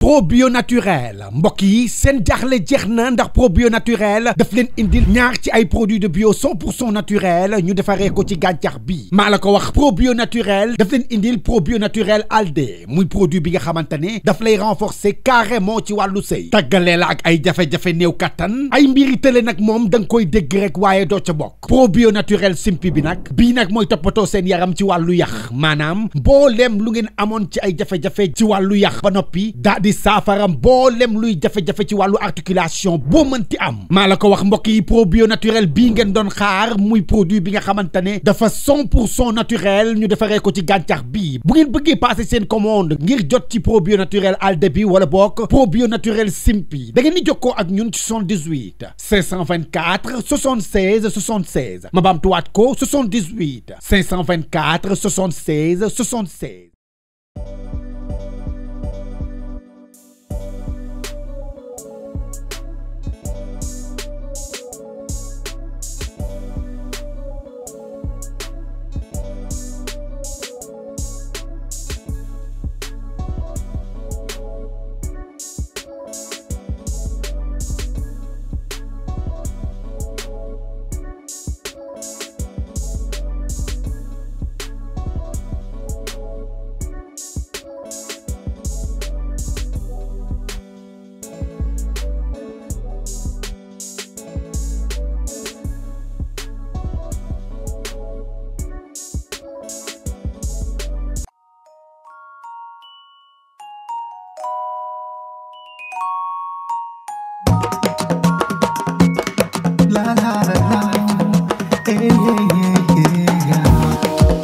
probio naturel mbokk yi seen jaaxle jeex na ndax probio naturel daf leen indil ñaar ci ay produits de bio 100% naturel ñu defaree ko ci gàncax bi maa la ko wax probio naturel daf leen indil probio naturel alde muy produit bi nga xamante ne daf lay renforcer carrément ci wàllu sëy tàggalee la ak ay jafe-jafe néew kattan ay mbiri tële nag moom da nga koy dégg rek waaye doo ca bokk probio naturel simpi bi nag bii nag mooy toppatoo seen yaram ci wàllu yax maanaam mbooleem lu ngeen amoon ci ay jafe-jafe ci wàllu yax ba noppi daa di saafara mbooleem luy jafe-jafe ci wàllu articulation boo mënti am maa la ko wax mbokk yi probio naturel bii ngeen doon xaar muy produit bi nga xamante ne dafa 100% naturel ñu defaree ko ci gàncax bii bu ngeen bëggee passer seen commande ngir jot ci probio naturel alde bi wala bokk probio naturel simpi da ngeen di jokkoo ak ñun ci 78 524 76 76 ma baamtuwaat ko 78 524 76 76.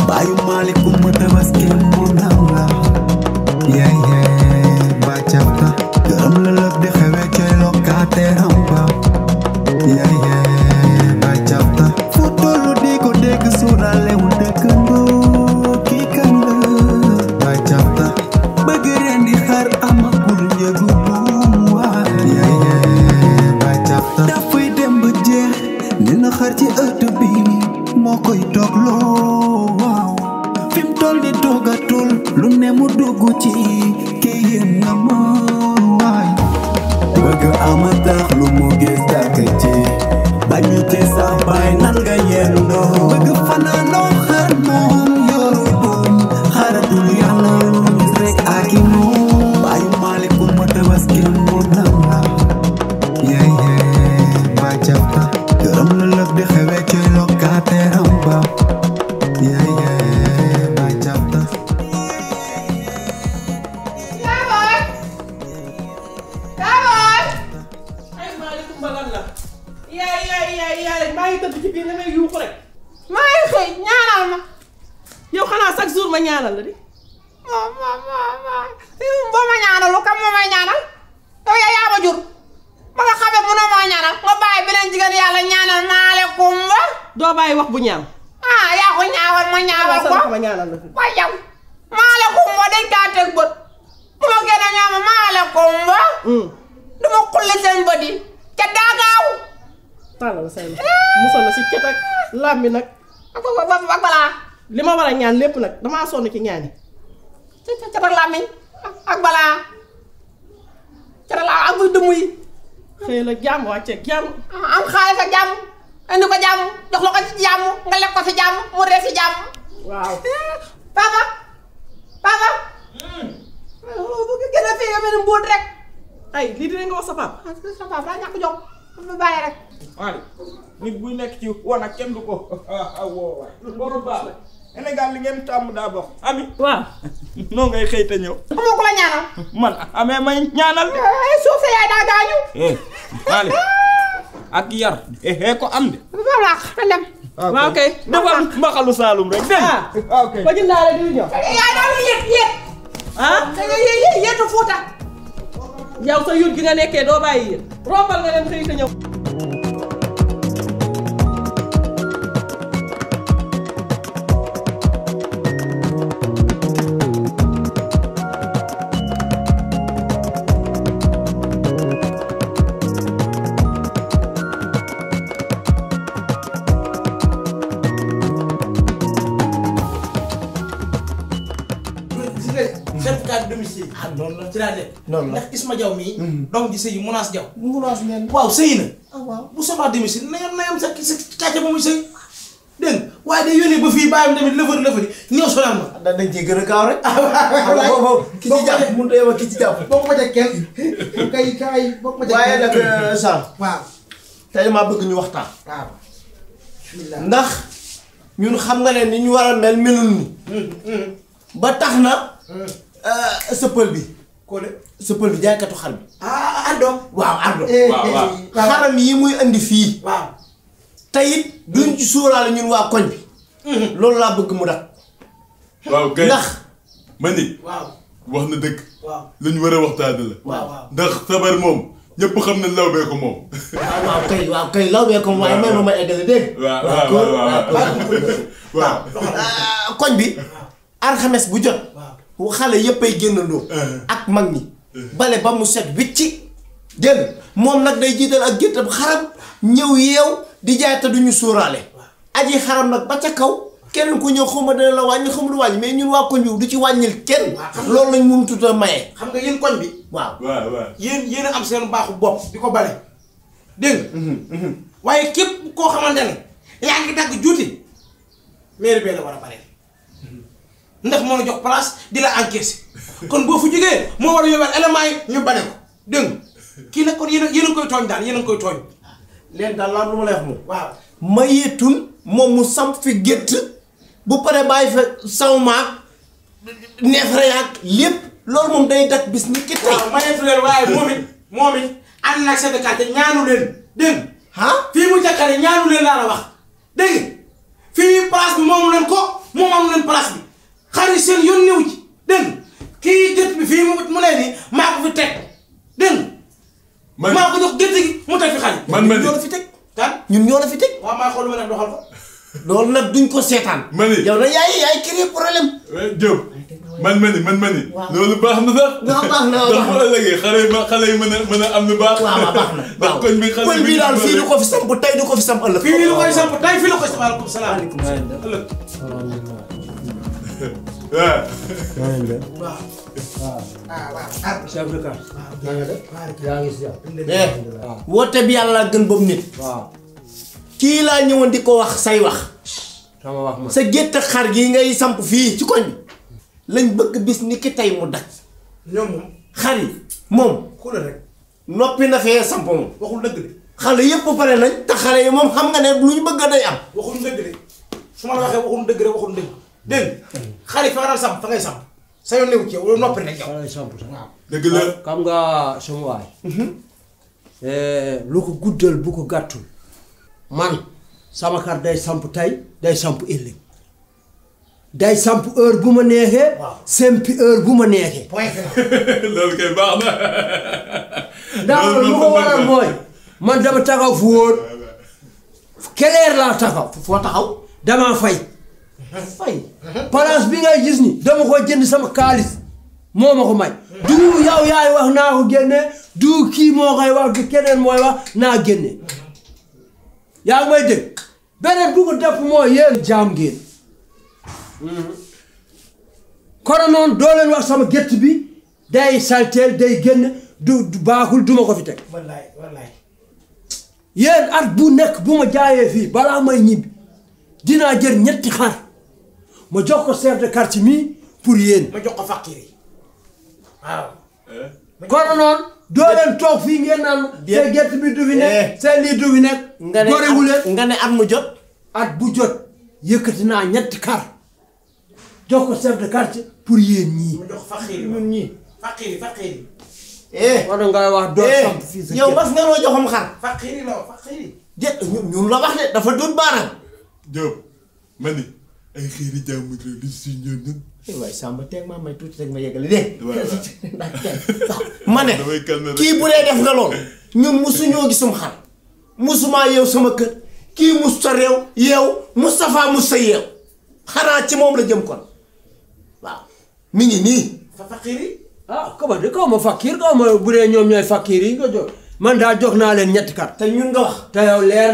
Bayu malikum mutawaske munanga bachata garam lalak de xewe ci locataire hamba bachata fotolu di ko deg surale wu dekando ki kan la bachata bëgg rendi xar amagul njëgu bu waa bachata dafay dem ba jeex dina xar ci ëtt bi moo koy togloo waaw fim tol di dogatul lu ne mu dugg ci kiyem na ma waay bëgg ama tax lu mu gis dàkk ci bañu ci sax bay nan nga yendoo bëgg fanaanoo xar moom yoru buum xaratul yàlla lu gis rek ak i moom bàyyu maalikum ma tabaski mu nam la bàccata gërëm la lëf di xewe ci locataire am ba bàccata maa ngi tëdd ci biir nga may yuuxu rek maa ngi xëy ñaanal ma yow xanaa chaque jour ma ñaanal la di boo ma ñaanalu kam moo may ñaanal yow yaa ma jur ba nga xamee mënoo maa ñaanal nga bàyyi beneen jigéen yàlla ñaanal maaleykum ba doo bàyyi wax bu ñaaw yaa ko ñaawal ma ñaawal ko ma ñaanal la waaye yow maaleykum ba dañ kaa teg bët bu ma gën a ñaama maaleykum ba du ma xulli seen bët yi ca daagaaw tàllal say la musal la si cet ak làmbi nag ak balaa li ma war a ñaan lépp nag damaa sonn ci ñaan yi cet ak làmmiñ ak balaa cet ak laa ak buy dëmm yi xëy la jàmm wàcceeg jàmm am xaalis ak jàmm indi ko jàmm jox la ko ci jàmm nga lekk ko si jàmm mu dee si jàmm waaw papa bu gën a fii nga mel ni mbóot rek ay lii dinañ nga wax sa papa sa papa daa ñàkk jom ba bàyyi rek waaye nit buy nekk ci woon ak kenn du ko woo waay loolu baax la Sénégal li ngeen tàmm daa bokk ami waaw noo ngay xëy te ñëw amoo ko la ñaanal man amee may ñaanal suuf sa yaay daa gaañu waale ak yar ko am de ba laax na dem waaw kay defal mbaxalu Saalum rek dégg waaw kay ba jëndaale di ñëw yaay daal yéet da nga yéetu Fuuta yow sa yur gi nga nekkee doo bàyyi yéen rombal nga dem xëy te ñëw certificat de domicile ah noonu la ci laa def. noonu la ndax Isma Diaw mii. doom ji sëy Munaas Diaw. munaas ngeen. waaw sëy na. waaw. bu soxlaa domicile na yam sa kàcce ba muy sëy. dégg nga waaye day yónnee ba fii bàyyam tamit lëfër ñëw sonal ma. dañ ciy gën a gaaw rek. ki ci boo ko jàpp mënut a yem ak ki ci jàpp. boo ko ma jeg kenn. kay boo ko ma jeg waaye kenn. nag Sam. waaw. tey maa bëgg ñu waxtaan. waaw. ndax ñun xam nga ne ni ñu war a mel melul ni ba tax na sëppal bi. Kole. sëppal bi jaaykatu xar bi. Ardo. waaw Ardo. waaw. xaram yi muy andi fii. waaw. tey it duñ ci sóoraale ñun waa koñ bi. loolu laa bëgg mu dak. waaw kay ndax. ma ni waaw. wax na dëgg. waaw. lu ñu war a waxtaane la. waaw. ndax sabar moom ñëpp xam ne lawbee ko moom. waaw kay law bee ko waaye may ma eggale dégg. waaw. koñ bi. alxames bu jot. xale yëpp ay génnandoo. ak mag ñi. bale ba mu set wicci. dégg moom nag day jiital ak géttam xaram ñëw yeew di jaay te duñu sóoraale. aji xaram nag ba ca kaw. keneen ku ñëw xawma dana la wàññi xawma du wàññi mais ñun waa koñ bi du ci wàññil kenn. loolu lañ mun tuta maye. xam nga yéen koñ bi. waaw. yéen a am seen baaxu bopp di ko bale. dégg nga. waaye képp koo xamante ne yaa ngi dagg juuti mairie bee la war a bare. ndax moo la jox place di la encaisser kon boo fu jógee moo war a yóbbal élément yi ñu bale ko dégg nga kii nag kon yéen a ngi koy tooñ daal yéen a ngi koy tooñ. leen daal laa lu ma lay wax moom. waaw. mayeetul moom mu samp fi gétt bu paree bàyyi fa saw maag neefere yaag lépp loolu moom day dak bis ni ki tey. waaw mayeetu leen waaye moom it ànd naag chef de quartier ñaanu leen dégg nga. fii mu jàkkaarloo ñaanu leen laa la wax dégg nga fii place bi moomu leen ko moomu leen place bi xarit seen yoon néew ci dégg nga kii gétt bi fii mu leen ni maa ko fi teg dégg nga. maa ko jox gétt gi mu teg fi xarit. man ma ni ñoo la fi teg. kan ñun ñoo la fi teg. waaw maa xool lu ma def doxal ko. loolu nag duñ ko seetaan. ma ni yow nag yaay créé problème. Diop man ma ni. loolu baax na sax. waaw baax na ndax bu ëllëgee xale yi mën a am lu baax. waaw baax na ndax koñ bi xale bi daal fii du ko fi samp tey du ko fi samp ëllëg. fii lu koy samp tey fii la koy samp. waaleykum salaam. ëllëg. waaw. chef de quartier. yaa ngi si jàpp. woote bi yàlla gën boobu nit. waaw. kii laa ñëwoon di ko wax say wax. sama wax ma. sa gétt xar gi ngay samp fii ci koñ bi. lañ bëgg bis ni ki tey mu dak. ñoom moom. xar yi moom. ku la rek. noppi na fee samp moom. waxul dëgg de. xale yëpp pare nañ. te xale yi moom xam nga ne lu ñu bëgg day am. waxul dëgg de su ma la waxee waxul dëgg rek waxul dëgg dégg nga xale fa nga daan samp fa ngay samp sa yoon néew ci yow noppi rek yow. lay samp sax. dëgg la. xam nga sama waay. lu ko guddal bu ko gàttul. man sama kar day samp tey day samp ëllëg. day samp heure bu ma neexee. waaw sempi heure bu ma neexee. point final. loolu kay baax na. ndax lu ko waral mooy man dama taxaw fu wóor keleer laa taxaw. foo taxaw. damaa fay. place bi ngay gis ni dama ko jënd sama kaalis moo ma ko may. du yow yaay wax naa ko génne du kii moo koy wax du keneen mooy wax naa génne. yaa ngi may dégg beneen bu ko def mooy yéen jaam ngeen. kono noonu doo leen wax sama gétt bi day salteel day génn du baaxul duma ko fi teg. wallaay. yéen at bu nekk bu ma jaayee fii balaa may ñibbi dinaa jël ñetti xar ma jox ko chef de quartier mi pour yéen. ma jox ko fakkiir yi waaw. kono noonu doo leen toog fii ngeen naan. seen gétt bi du fi nekk seen lii du fi nekk. nga ne at mu jot. at bu jot yëkkati naa ñetti xar jox ko chef de quartier pour yéen ñii. ma jox fakkiir yi ñun ñii. fakkiir yi. wala ngay wax doo samp fii sa yow mas nga noo joxam xar. fakkiir yi la wax fakkiir yi. ñun la wax de dafa dut baaraam. Diop ma ni ay xiiri jàmm réew li si ñoom ñun. waaye Samba teg maa may tuuti rek ma yeggale dégg ma ne kii bu dee def nga lool ñun musuñoo gisum xar musumaa yeew sama kër kii mus sa réew yeew Moustapha mus sa yeew xanaa ci moom la jëm kon waaw mi ngi nii. fakkiir yi. comment de kaw ma fakkiir kaw ma bu dee ñoom ñooy fakkiir yi nga jox man daal jox naa leen ñetti xar. te ñun nga wax. te yow leer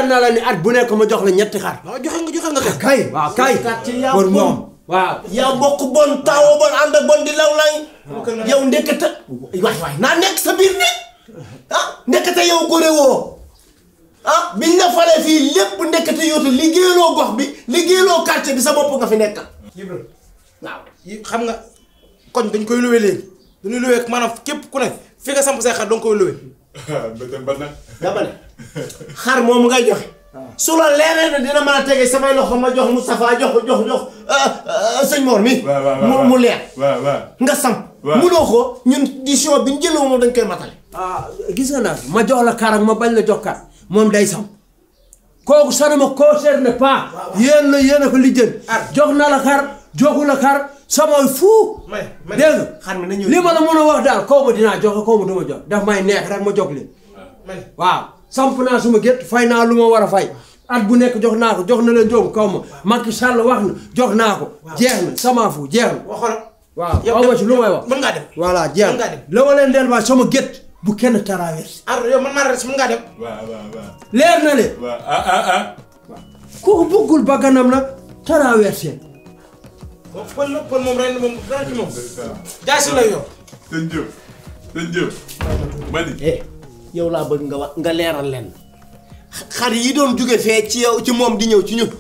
na la ni at bu nekk ma jox la ñetti xar. waaw joxe nga kay waaw kay. pour moom waaw yaa bokk bon taawoo bon ànd ak bon di law lañ yow ndekete waay naa nekk sa biir nekk ndekete yow góore woo biñ la falee fii lépp ndekete yootu liggéeyloo gox bi liggéeyloo quartier bi sa bopp nga fi nekk waaw xam nga koñ dañ koy luwe léegi dañuy luwe maanaam képp ku ne fi nga samp say xar danga koy luwe dama ne xar moomu ngay joxe su la leeree na dina mën a tege samay loxo ma jox Moustapha jox sëñ Mor mi mu leer nga samp munoo ko ñun décision bi ñu jëloo moom dañ koy matale gis nga naa ma jox la kar ak ma bañ la jox kar moom day samp kooku ça ne me concerne pas yéen a ko lijjën jox na la kar joxu la kar samay fuu dégg nga li ma la mën a wax daal kaw ma dinaa joxe kaw ma du ma jox daf may neex rek ma jox leen waaw samp naa suma gétt fay naa lu ma war a fay at bu nekk jox naa ko jox na leen jóobu kaw ma Macky Sall wax na jox naa ko jeex na sama fu jeex na waaw aw ma ci lu may wax mën ngaa dem voilà jeex na la ma leen del ba sama gétt bu kenn traversé yow man maa res mën ngaa dem leer na le ku bëggul bakkanam nag traversé pël moom ren moom dara ci moom jaasi lay yor sëñ Diop mani yow laa bëgg nga wax nga leeral leen xar yi doon jóge fee ci yow ci moom di ñëw ci ñun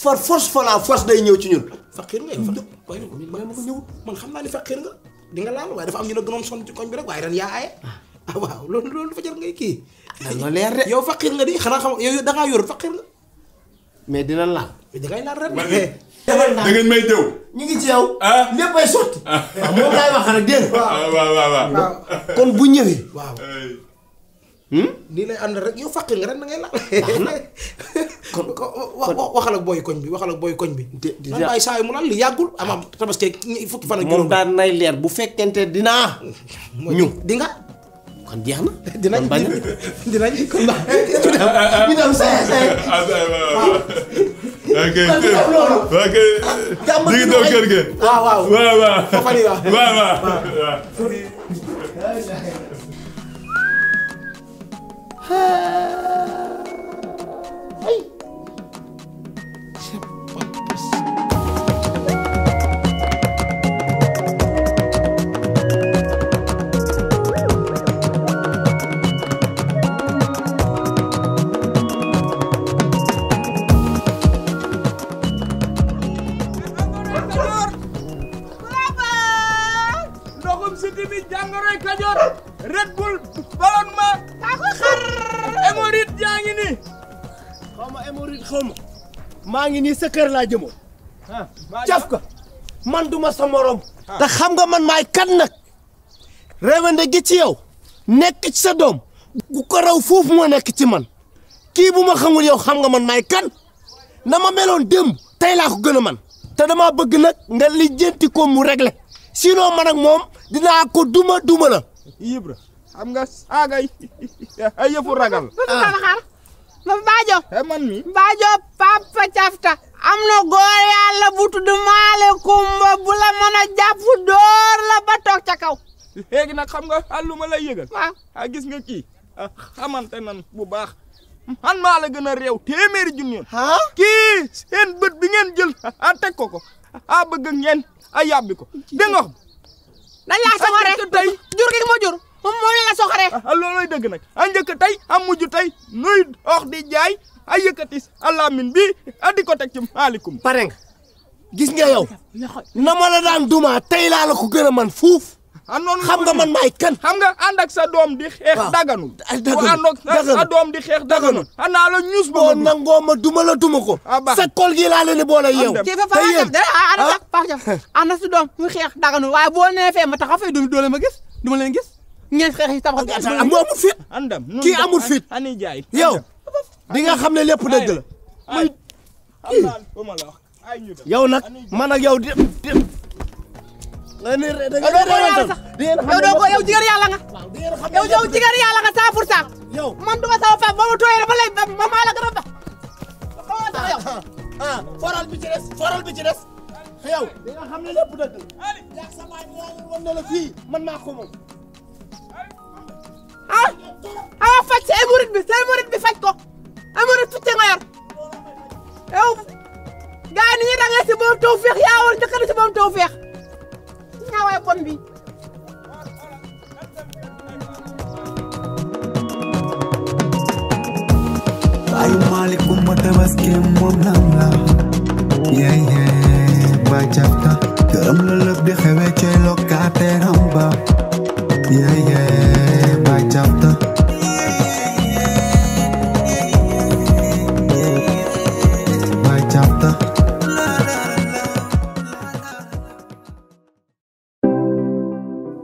for force fa la force day ñëw ci ñun faqir nga yow waaye ma ko ñëw man xam naa ni faqir nga di nga laal waaye dafa am ñu la gënoon sonn ci koñ bi rek waaye ren yaa aaye waaw loolu dafa jar ngay kii nga leer de yow faqir nga di xanaa xam yow da ngaa yor faqir nga mais dina laal da ngay laal ren da ngeen may jëw ñu ngi ci yow léppay sotti waaw moom laay wax rek dégg waaw kon bu ñëwee waaw nii lay ànd rek yow faqir nga ren da ngay laal kon waxal ak booy koñ bi waxal ak booy koñ bi man bàyyi saa yu mu laal li yàggul am tabaski fukki fan ak juróom moom daan nay leer bu fekkente dinaa ñu di nga kon jeex na dinañ kon baax ñu dem say ok di ngi daw kër gi waaw fafani waaw jàngoroy Kajoor Red Bull ballonnement taako xar hémorroïde jaa ngi nii xaw ma hémorroïde xaw ma maa ngi nii sa kër laa jëmoon caf ka man duma sa morom te xam nga man maay kan nag réewande gi ci yow nekk ci sa doom bu ko raw foofu moo nekk ci man kii bu ma xamul yow xam nga man maay kan na ma meloon démb tey laa ko gën a man te dama bëgg nag nga lijjanti ko mu réglé sinon man ak moom dinaa ko duma la Ibra xam nga saagay ay yëfu ragal sama xar ma baajo man mi baajo papa cafta am na góor yàlla bu tudd Maale Kumba bu la mën a jàpp door la ba toog ca kaw léegi nag xam nga lu ma lay yëgal waaw gis nga kii xamante nan bu baax man maa la gën a réew téeméeri junni kii seen bët bi ngeen jël teg ko bëgg ngeen yàbbi ko dégg nga dañ laa soxore tey jur gi ma jur moom moo la soxore looloy dëgg nag njëkk tey mujj tey nuy dox di jaay yëkkati alamin bi di ko teg ci maalikum pare nga gis nga yow na ma la daan duma tey laa la ko gën a man fuuf xam nga man maay kan xam nga ànd ak sa doom di xeex daganul bu ànd ak sa doom di xeex daganul xanaa la ñuus ba nangoo ma duma la duma ko sa kol gi laa leen boole yow ci fa fa ànd ak sa doom muy xeex daganul waaye boo nee fee ma taxaw fay doole ma gis duma leen gis ngeen xeex yi tabax mu amul fit andam kii amul fit ani jaay yow di nga xam ne lépp dëgg la muy yow nag man ak yow yow jigéen yàlla nga yow jigéen yàlla nga 100% yow man duma sama fa ba ma tooyee ba lay ma maa la gën a fa foral bi ci des yow di nga xam ne lépp dëgg la yaa sa baay woon na la fii man maa ko moom faj sa hémorroïde bi faj ko hémorroïde ficce nga yor yow gars yi ni ñuy rangee si boobu Tawfekh yaa woon njëkk si boobu Tawfekh ñaawaay bon bi. Ayu malikum ma tabaski moom lang la ba jafta gërëm la lëf di xewe coy locataire am ba ba jafta ba jafta.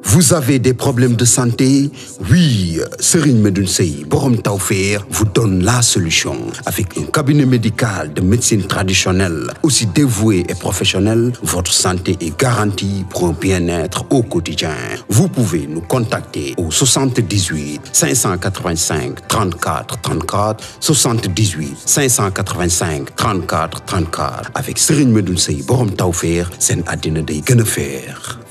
Vous avez des problèmes de santé? Oui, Serigne Medoune Seye Borom Tawfekh vous donne la solution. Avec un cabinet médical de médecine traditionnelle aussi dévoué et professionnel, votre santé est garantie pour un bien-être au quotidien. Vous pouvez nous contacter au 78 585 34 34 78 585 34 34. Avec Serigne Medoune Seye Borom Tawfekh, seen àddina day gën a feex.